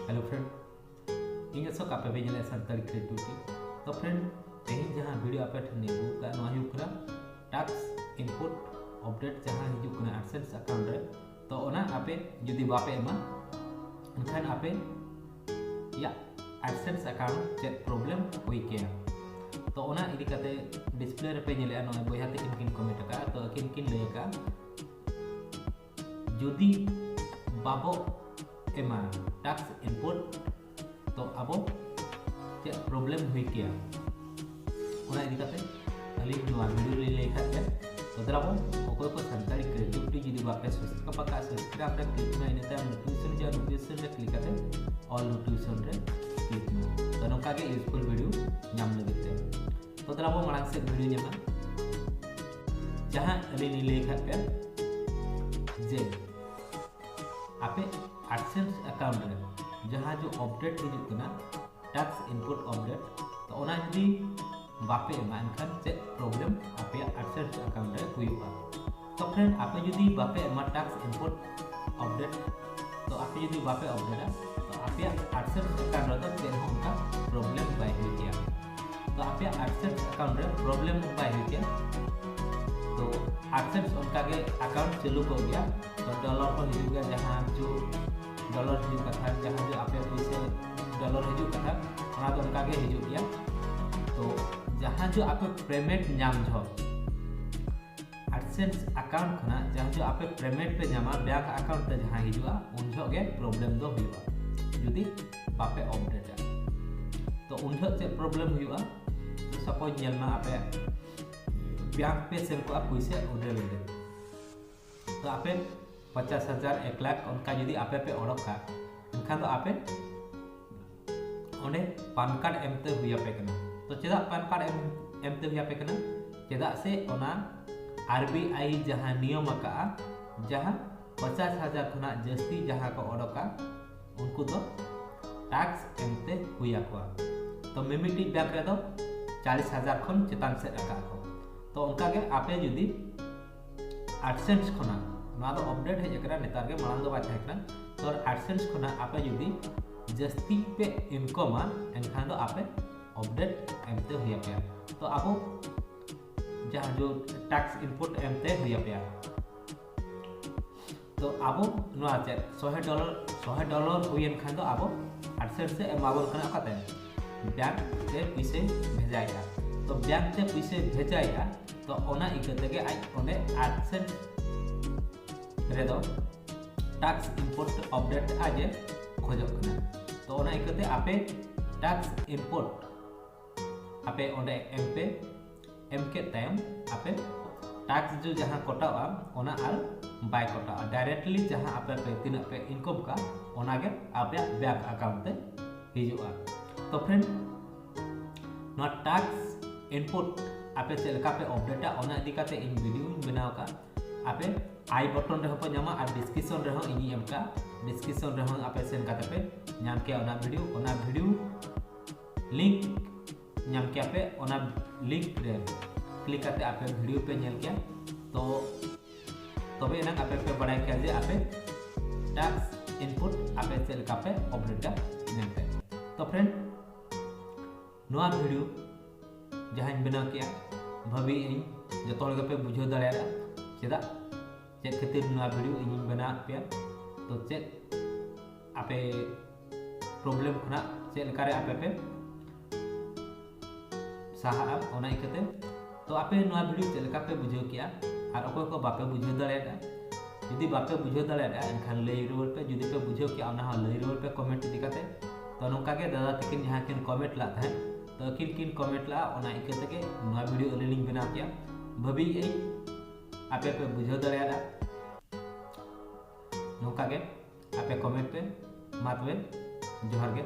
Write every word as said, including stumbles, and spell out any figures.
Hello friend, ᱤᱧ ᱟᱥᱚᱠ, ᱟᱯᱮ ᱯᱮ ᱧᱮᱞᱮᱫ ᱥᱟᱱᱛᱟᱲᱤ ᱠᱨᱤᱭᱮᱴᱤᱵᱷᱤᱴᱤ᱾ ᱛᱚ friend, ᱛᱮᱦᱮᱧ ᱡᱟᱦᱟᱸ ᱵᱷᱤᱰᱤᱭᱳ ᱟᱯᱮ ᱴᱷᱮᱱ ᱤᱧ ᱟᱹᱜᱩ ᱟᱠᱟᱫ, ᱱᱚᱣᱟ ᱦᱩᱭᱩᱜ ᱠᱟᱱᱟ ᱴᱟᱠᱥ ᱤᱱᱯᱩᱴ ᱟᱯᱰᱮᱴ ᱡᱟᱦᱟᱸ ᱦᱤᱡᱩᱜ ᱠᱟᱱᱟ ᱟᱰᱥᱮᱱᱥ ᱟᱠᱟᱣᱩᱱᱴ ᱨᱮ᱾ ᱛᱚ ᱚᱱᱟ ᱟᱯᱮ ᱡᱩᱫᱤ ᱵᱟᱯᱮ ᱮᱢᱟ, ᱮᱱᱠᱷᱟᱱ ᱟᱯᱮᱭᱟᱜ ᱟᱰᱥᱮᱱᱥ ᱟᱠᱟᱣᱩᱱᱴ ᱪᱮᱫ ᱯᱨᱚᱵᱞᱮᱢ ᱦᱩᱭ ᱠᱮᱭᱟ? ᱛᱚ ᱚᱱᱟ ᱤᱫᱤ ᱠᱟᱛᱮ ᱰᱤᱥᱯᱞᱮ ᱨᱮᱯᱮ ᱧᱮᱞᱮᱫᱼᱟ, ᱱᱚᱜᱼᱚᱭ ᱵᱚᱭᱦᱟ ᱛᱟᱹᱠᱤᱱ ᱠᱤᱱ ᱠᱚᱢᱮᱱᱴ ᱟᱠᱟᱫᱼᱟ᱾ ᱛᱚ ᱟᱹᱠᱤᱱ ᱠᱤᱱ ᱞᱟᱹᱭ ᱟᱠᱟᱫᱼᱟ, ᱡᱩᱫᱤ ᱵᱟᱵᱚ ᱮᱢᱟ ᱴᱟᱠᱥ ᱤᱱᱯᱩᱴ, ᱛᱚ ᱟᱵᱚ ᱪᱮᱫ ᱯᱨᱚᱵᱞᱮᱢ ᱦᱩᱭ ᱠᱮᱭᱟ, ᱚᱱᱟ ᱤᱫᱤ ᱠᱟᱛᱮ ᱟᱹᱞᱤᱧ ᱱᱚᱣᱟ ᱵᱷᱤᱰᱤᱭᱳ ᱞᱤᱧ ᱞᱟᱹᱭ ᱠᱷᱟᱡ ᱜᱮ᱾ ᱛᱚ ᱫᱮᱞᱟ ᱵᱚᱱ, ᱚᱠᱚᱭ ᱠᱚ ᱥᱟᱱᱛᱟᱲᱤ ᱠᱨᱤᱭᱮᱴᱤᱵᱷᱤᱴᱤ ᱡᱩᱫᱤ ᱵᱟᱯᱮ ᱥᱟᱵᱥᱠᱨᱟᱭᱤᱵ ᱟᱠᱟᱫ, ᱥᱟᱵᱥᱠᱨᱟᱭᱤᱵ ᱨᱮ ᱠᱞᱤᱠ ᱢᱮ, ᱤᱱᱟᱹ ᱛᱟᱭᱚᱢ ᱱᱳᱴᱤᱯᱷᱤᱠᱮᱥᱚᱱ ᱦᱤᱡᱩᱜᱼᱟ, ᱱᱳᱴᱤᱯᱷᱤᱠᱮᱥᱚᱱ ᱨᱮ ᱠᱞᱤᱠ ᱠᱟᱛᱮ ᱚᱞ ᱱᱳᱴᱤᱯᱷᱤᱠᱮᱥᱚᱱ ᱨᱮ ᱠᱞᱤᱠ ᱢᱮ᱾ ᱛᱚ ᱱᱚᱝᱠᱟ ᱜᱮ ᱤᱭᱩᱡᱽᱯᱷᱩᱞ ᱵᱷᱤᱰᱤᱭᱳ ᱧᱟᱢ ᱞᱟᱹᱜᱤᱫ ᱛᱮ᱾ ᱛᱚ ᱫᱮᱞᱟ ᱵᱚᱱ ᱢᱟᱲᱟᱝ ᱥᱮᱫ ᱵᱷᱤᱰᱤᱭᱳ ᱧᱮᱞᱟ᱾ ᱡᱟᱦᱟᱸ ᱟᱹᱞᱤᱧ ᱞᱤᱧ ᱞᱟᱹᱭ ᱠᱷᱟᱡ ᱯᱮ ᱡᱮ ᱟᱯᱮ ᱟᱰᱥᱮᱱᱥ ᱟᱠᱟᱣᱩᱱᱴ ᱨᱮ ᱡᱟᱦᱟᱸ ᱡᱚ ᱟᱯᱰᱮᱴ ᱦᱤᱡᱩᱜ ᱠᱟᱱᱟ, ᱴᱟᱠᱥ ᱤᱱᱯᱩᱴ ᱟᱯᱰᱮᱴ, ᱛᱚ ᱚᱱᱟ ᱡᱩᱫᱤ ᱵᱟᱯᱮ ᱮᱢᱟ, ᱮᱱᱠᱷᱟᱱ ᱪᱮᱫ ᱯᱨᱚᱵᱞᱮᱢ ᱟᱯᱮᱭᱟᱜ ᱟᱰᱥᱮᱱᱥ ᱟᱠᱟᱣᱩᱱᱴ ᱨᱮ ᱦᱩᱭᱩᱜᱼᱟ? ᱛᱚ ᱯᱷᱨᱮᱱᱰ, ᱟᱯᱮ ᱡᱩᱫᱤ ᱵᱟᱯᱮ ᱮᱢᱟ ᱴᱟᱠᱥ ᱤᱱᱯᱩᱴ ᱟᱯᱰᱮᱴ, ᱛᱚ ᱟᱯᱮ ᱡᱩᱫᱤ ᱵᱟᱯᱮ ᱟᱯᱰᱮᱴᱟ, ᱛᱚ ᱟᱯᱮᱭᱟᱜ ᱟᱰᱥᱮᱱᱥ ᱟᱠᱟᱣᱩᱱᱴ ᱨᱮᱫᱚ ᱪᱮᱫ ᱦᱚᱸ ᱚᱱᱠᱟ ᱯᱨᱚᱵᱞᱮᱢ ᱵᱟᱭ ᱦᱩᱭ ᱠᱮᱭᱟ᱾ ᱛᱚ ᱟᱯᱮᱭᱟᱜ ᱟᱰᱥᱮᱱᱥ ᱟᱠᱟᱣᱩᱱᱴ ᱨᱮ ᱯᱨᱚᱵᱞᱮᱢ ᱵᱟᱭ ᱦᱩᱭ ᱠᱮᱭᱟ᱾ ᱛᱚ ᱟᱰᱥᱮᱱᱥ ᱚᱱᱠᱟ ᱜᱮ ᱟᱠᱟᱣᱩᱱᱴ ᱪᱟᱹᱞᱩ ᱠᱚᱜ ᱜᱮᱭᱟ᱾ ᱛᱚ ᱰᱚᱞᱟᱨ ᱠᱚ ᱦᱤᱡᱩᱜ ᱜᱮᱭᱟ, ᱡᱟᱦᱟᱸ ᱡᱚ ᱰᱚᱞᱟᱨ ᱦᱤᱡᱩᱜ ᱠᱟᱛᱷᱟ, ᱡᱟᱦᱟᱸ ᱡᱚ ᱟᱯᱮ ᱯᱩᱭᱥᱟᱹ ᱰᱚᱞᱟᱨ ᱦᱤᱡᱩᱜ ᱠᱟᱛᱷᱟ, ᱚᱱᱟ ᱫᱚ ᱚᱱᱠᱟ ᱜᱮ ᱦᱤᱡᱩᱜ ᱜᱮᱭᱟ᱾ ᱛᱚ ᱡᱟᱦᱟᱸ ᱡᱚ ᱟᱯᱮ ᱯᱮᱢᱮᱱᱴ ᱧᱟᱢ ᱡᱚᱦᱚᱜ, ᱟᱰᱥᱮᱱᱥ ᱟᱠᱟᱣᱩᱱᱴ ᱠᱷᱚᱱᱟᱜ ᱡᱟᱦᱟᱸ ᱡᱚ ᱟᱯᱮ ᱯᱮᱢᱮᱱᱴ ᱯᱮ ᱧᱟᱢᱟ ᱵᱮᱝᱠ ᱟᱠᱟᱣᱩᱱᱴ ᱛᱮ ᱡᱟᱦᱟᱸ ᱦᱤᱡᱩᱜᱼᱟ, ᱩᱱ ᱡᱚᱦᱚᱜ ᱜᱮ ᱯᱨᱚᱵᱞᱮᱢ ᱫᱚ ᱦᱩᱭᱩᱜᱼᱟ, ᱡᱩᱫᱤ ᱵᱟᱯᱮ ᱟᱯᱰᱮᱴᱟ᱾ ᱛᱚ ᱩᱱ ᱡᱚᱦᱚᱜ ᱪᱮᱫ ᱯᱨᱚᱵᱞᱮᱢ ᱦᱩᱭᱩᱜᱼᱟ? ᱥᱟᱯᱳᱡᱽ ᱧᱮᱞ ᱢᱟ, ᱟᱯᱮ ᱵᱮᱝᱠ ᱯᱮ ᱥᱮᱱ ᱠᱚᱜᱼᱟ ᱯᱩᱭᱥᱟᱹ ᱩᱰᱟᱹᱣ ᱞᱟᱹᱜᱤᱫ᱾ ᱛᱚ ᱟᱯᱮ ᱯᱚᱪᱟᱥ ᱦᱟᱡᱟᱨ, ᱮᱠ ᱞᱟᱠᱷ ᱚᱱᱠᱟ ᱡᱩᱫᱤ ᱟᱯᱮ ᱯᱮ ᱚᱰᱚᱠᱟ, ᱮᱱᱠᱷᱟᱱ ᱫᱚ ᱟᱯᱮ ᱚᱸᱰᱮ ᱯᱟᱱ ᱠᱟᱨᱰ ᱮᱢᱛᱮ ᱦᱩᱭ ᱟᱯᱮ ᱠᱟᱱᱟ᱾ ᱛᱚ ᱪᱮᱫᱟᱜ ᱯᱟᱱ ᱠᱟᱨᱰ ᱮᱢ, ᱮᱢᱛᱮ ᱦᱩᱭ ᱟᱯᱮ ᱠᱟᱱᱟ? ᱪᱮᱫᱟᱜ ᱥᱮ ᱚᱱᱟ ᱟᱨ ᱵᱤ ᱟᱭ ᱡᱟᱦᱟᱸ ᱱᱤᱭᱚᱢ ᱟᱠᱟᱜᱼᱟ, ᱡᱟᱦᱟᱸ ᱯᱚᱪᱟᱥ ᱦᱟᱡᱟᱨ ᱠᱷᱚᱱᱟᱜ ᱡᱟᱹᱥᱛᱤ ᱡᱟᱦᱟᱸ ᱠᱚ ᱚᱰᱚᱠᱟ, ᱩᱱᱠᱩ ᱫᱚ ᱴᱟᱠᱥ ᱮᱢᱛᱮ ᱦᱩᱭ ᱟᱠᱚᱣᱟ᱾ ᱛᱚ ᱢᱤᱢᱤᱫᱴᱤᱡ ᱵᱮᱝᱠ ᱨᱮᱫᱚ ᱪᱟᱞᱤᱥ ᱦᱟᱡᱟᱨ ᱠᱷᱚᱱ ᱪᱮᱛᱟᱱ ᱥᱮᱫ ᱨᱟᱠᱟᱵ ᱟᱠᱚ᱾ ᱛᱚ ᱚᱱᱠᱟᱜᱮ ᱟᱯᱮ ᱡᱩᱫᱤ ᱟᱰᱥᱮᱱᱥ ᱠᱷᱚᱱᱟᱜ, ᱱᱚᱣᱟ ᱫᱚ ᱟᱯᱰᱮᱴ ᱦᱮᱡ ᱟᱠᱟᱱᱟ, ᱱᱮᱛᱟᱨ ᱜᱮ, ᱢᱟᱲᱟᱝ ᱫᱚ ᱵᱟᱭ ᱛᱟᱦᱮᱸ ᱠᱟᱱᱟ᱾ ᱛᱚ ᱟᱰᱥᱮᱱᱥ ᱠᱷᱚᱱᱟᱜ ᱟᱯᱮ ᱡᱩᱫᱤ ᱡᱟᱹᱥᱛᱤ ᱯᱮ ᱤᱱᱠᱚᱢᱟ, ᱮᱱᱠᱷᱟᱱ ᱫᱚ ᱟᱯᱮ ᱟᱯᱰᱮᱴ ᱮᱢᱛᱮ ᱦᱩᱭ ᱟᱯᱮᱭᱟ᱾ ᱛᱚ ᱟᱵᱚ ᱡᱟᱦᱟᱸ ᱡᱚ ᱴᱮᱠᱥ ᱤᱱᱯᱩᱴ ᱮᱢᱛᱮ ᱦᱩᱭ ᱟᱯᱮᱭᱟ᱾ ᱛᱚ ᱟᱵᱚ ᱱᱚᱣᱟ ᱪᱮᱫ ᱥᱚᱦᱮ ᱰᱚᱞᱟᱨ, ᱥᱚᱦᱮ ᱰᱚᱞᱟᱨ ᱦᱩᱭᱮᱱ ᱠᱷᱟᱱ ᱫᱚ ᱟᱵᱚ ᱟᱰᱥᱮᱱᱥ ᱮ ᱮᱢᱟᱵᱚᱱ ᱠᱟᱱᱟ ᱚᱠᱟᱛᱮ? ᱵᱮᱝᱠ ᱛᱮ ᱯᱩᱭᱥᱟᱹᱭ ᱵᱷᱮᱡᱟᱭᱮᱫᱼᱟ᱾ ᱛᱚ ᱵᱮᱝᱠ ᱛᱮ ᱯᱩᱭᱥᱟᱹᱭ ᱵᱷᱮᱡᱟᱭᱮᱫᱼᱟ, ᱛᱚ ᱚᱱᱟ ᱤᱠᱟᱹ ᱛᱮᱜᱮ ᱟᱡ ᱚᱸᱰᱮ ᱟᱰᱥᱮᱱᱥ ᱨᱮᱫᱚ ᱴᱮᱠᱥ ᱤᱱᱯᱩᱴ ᱟᱯᱰᱮᱴ ᱟᱡ ᱮ ᱠᱷᱚᱡᱚᱜ ᱠᱟᱱᱟ᱾ ᱛᱚ ᱚᱱᱟ ᱤᱠᱟᱹᱛᱮ ᱟᱯᱮ ᱴᱮᱠᱥ ᱤᱱᱯᱩᱴ ᱟᱯᱮ ᱚᱸᱰᱮ ᱮᱢ ᱯᱮ, ᱮᱢ ᱠᱮᱫ ᱛᱟᱭᱚᱢ ᱟᱯᱮ ᱴᱮᱠᱥ ᱡᱚ ᱡᱟᱦᱟᱸ ᱠᱚᱴᱟᱜᱼᱟ ᱚᱱᱟ ᱟᱨ ᱵᱟᱭ ᱠᱚᱴᱟᱜᱼᱟ᱾ ᱰᱟᱭᱨᱮᱠᱴᱞᱤ ᱡᱟᱦᱟᱸ ᱟᱯᱮ ᱯᱮ ᱛᱤᱱᱟᱹᱜ ᱯᱮ ᱤᱱᱠᱚᱢ ᱠᱟᱜᱼᱟ ᱚᱱᱟᱜᱮ ᱟᱯᱮᱭᱟᱜ ᱵᱮᱝᱠ ᱟᱠᱟᱣᱩᱱᱴ ᱛᱮ ᱦᱤᱡᱩᱜᱼᱟ᱾ ᱛᱚ ᱯᱷᱨᱮᱱᱰ, ᱱᱚᱣᱟ ᱴᱮᱠᱥ ᱤᱱᱯᱩᱴ ᱟᱯᱮ ᱪᱮᱫ ᱞᱮᱠᱟ ᱯᱮ ᱟᱯᱰᱮᱴᱟ ᱚᱱᱟ ᱤᱫᱤ ᱠᱟᱛᱮ ᱤᱧ ᱵᱷᱤᱰᱤᱭᱳᱧ ᱵᱮᱱᱟᱣ ᱟᱠᱟᱫᱼᱟ᱾ ᱟᱯᱮ ᱟᱭ ᱵᱚᱴᱚᱱ ᱨᱮᱦᱚᱸ ᱯᱮ ᱧᱟᱢᱟ ᱟᱨ ᱰᱤᱥᱠᱨᱤᱯᱥᱚᱱ ᱨᱮᱦᱚᱸ ᱤᱧᱤᱧ ᱮᱢ ᱠᱟᱜᱼᱟ᱾ ᱰᱤᱥᱠᱨᱤᱯᱥᱚᱱ ᱨᱮᱦᱚᱸ ᱟᱯᱮ ᱥᱮᱱ ᱠᱟᱛᱮ ᱯᱮ ᱧᱟᱢ ᱠᱮᱭᱟ ᱚᱱᱟ ᱵᱷᱤᱰᱤᱭᱳ᱾ ᱚᱱᱟ ᱵᱷᱤᱰᱤᱭᱳ ᱞᱤᱝᱠ ᱧᱟᱢ ᱠᱮᱭᱟ ᱯᱮ, ᱚᱱᱟ ᱞᱤᱝᱠ ᱨᱮ ᱠᱞᱤᱠ ᱠᱟᱛᱮ ᱟᱯᱮ ᱵᱷᱤᱰᱤᱭᱳ ᱯᱮ ᱧᱮᱞ ᱠᱮᱭᱟ᱾ ᱛᱚ ᱛᱚᱵᱮ ᱮᱱᱟᱝ ᱟᱯᱮ ᱯᱮ ᱵᱟᱲᱟᱭ ᱠᱮᱭᱟ ᱡᱮ ᱟᱯᱮ ᱴᱮᱠᱥ ᱤᱱᱯᱩᱴ ᱟᱯᱮ ᱪᱮᱫ ᱞᱮᱠᱟ ᱯᱮ ᱟᱯᱰᱮᱴᱟ ᱢᱮᱱᱛᱮ᱾ ᱛᱚ ᱯᱷᱨᱮᱱᱰ, ᱱᱚᱣᱟ ᱵᱷᱤᱰᱤᱭᱳ ᱡᱟᱦᱟᱸᱧ ᱵᱮᱱᱟᱣ ᱠᱮᱜᱼᱟ, ᱵᱷᱟᱹᱵᱤᱭᱮᱫ ᱟᱹᱧ ᱡᱚᱛᱚ ᱦᱚᱲ ᱜᱮᱯᱮ ᱵᱩᱡᱷᱟᱹᱣ ᱫᱟᱲᱮᱭᱟᱜᱼᱟ ᱪᱮᱫᱟᱜ, ᱪᱮᱫ ᱠᱷᱟᱹᱛᱤᱨ ᱱᱚᱣᱟ ᱵᱷᱤᱰᱤᱭᱳ ᱤᱧᱤᱧ ᱵᱮᱱᱟᱣᱟᱫ ᱯᱮᱭᱟ᱾ ᱛᱚ ᱪᱮᱫ ᱟᱯᱮ ᱯᱨᱚᱵᱞᱮᱢ ᱠᱷᱚᱱᱟᱜ ᱪᱮᱫ ᱞᱮᱠᱟᱨᱮ ᱟᱯᱮ ᱯᱮ ᱥᱟᱦᱟᱜᱼᱟ, ᱚᱱᱟ ᱤᱠᱟᱹᱛᱮ᱾ ᱛᱚ ᱟᱯᱮ ᱱᱚᱣᱟ ᱵᱷᱤᱰᱤᱭᱳ ᱪᱮᱫ ᱞᱮᱠᱟ ᱯᱮ ᱵᱩᱡᱷᱟᱹᱣ ᱠᱮᱜᱼᱟ? ᱟᱨ ᱚᱠᱚᱭ ᱠᱚ ᱵᱟᱯᱮ ᱵᱩᱡᱷᱟᱹᱣ ᱫᱟᱲᱮᱭᱟᱫᱟ, ᱡᱩᱫᱤ ᱵᱟᱯᱮ ᱵᱩᱡᱷᱟᱹᱣ ᱫᱟᱲᱮᱭᱟᱫᱟ ᱮᱱᱠᱷᱟᱱ ᱞᱟᱹᱭ ᱨᱩᱣᱟᱹᱲ ᱯᱮ᱾ ᱡᱩᱫᱤ ᱯᱮ ᱵᱩᱡᱷᱟᱹᱣ ᱠᱮᱜᱼᱟ ᱚᱱᱟ ᱦᱚᱸ ᱞᱟᱹᱭ ᱨᱩᱣᱟᱹᱲ ᱯᱮ ᱠᱚᱢᱮᱱᱴ ᱤᱫᱤ ᱠᱟᱛᱮ᱾ ᱛᱚ ᱱᱚᱝᱠᱟ ᱜᱮ ᱫᱟᱫᱟ ᱛᱟᱹᱠᱤᱱ ᱡᱟᱦᱟᱸ ᱠᱤᱱ ᱠᱚᱢᱮᱱᱴ ᱞᱟᱜ ᱛᱟᱦᱮᱸᱫ, ᱛᱚ ᱟᱹᱠᱤᱱ ᱠᱤᱱ ᱠᱚᱢᱮᱱᱴ ᱞᱟᱜᱼᱟ, ᱚᱱᱟ ᱤᱠᱟᱹ ᱛᱮᱜᱮ ᱱᱚᱣᱟ ᱵᱷᱤᱰᱤᱭᱳ ᱟᱹᱞᱤᱧ ᱞᱤᱧ ᱵᱮᱱᱟᱣ ᱠᱮᱜᱼᱟ᱾ ᱵᱷᱟᱹᱵᱤᱭᱮᱫ ᱟᱹᱧ ᱟᱯᱮ ᱯᱮ ᱵᱩᱡᱷᱟᱹᱣ ᱫᱟᱲᱮᱭᱟᱫᱟ᱾ ᱱᱚᱝᱠᱟ ᱜᱮ ᱟᱯᱮ ᱠᱚᱢᱮᱱᱴ ᱯᱮ᱾ ᱢᱟ ᱛᱚᱵᱮ, ᱡᱚᱦᱟᱨ ᱜᱮ᱾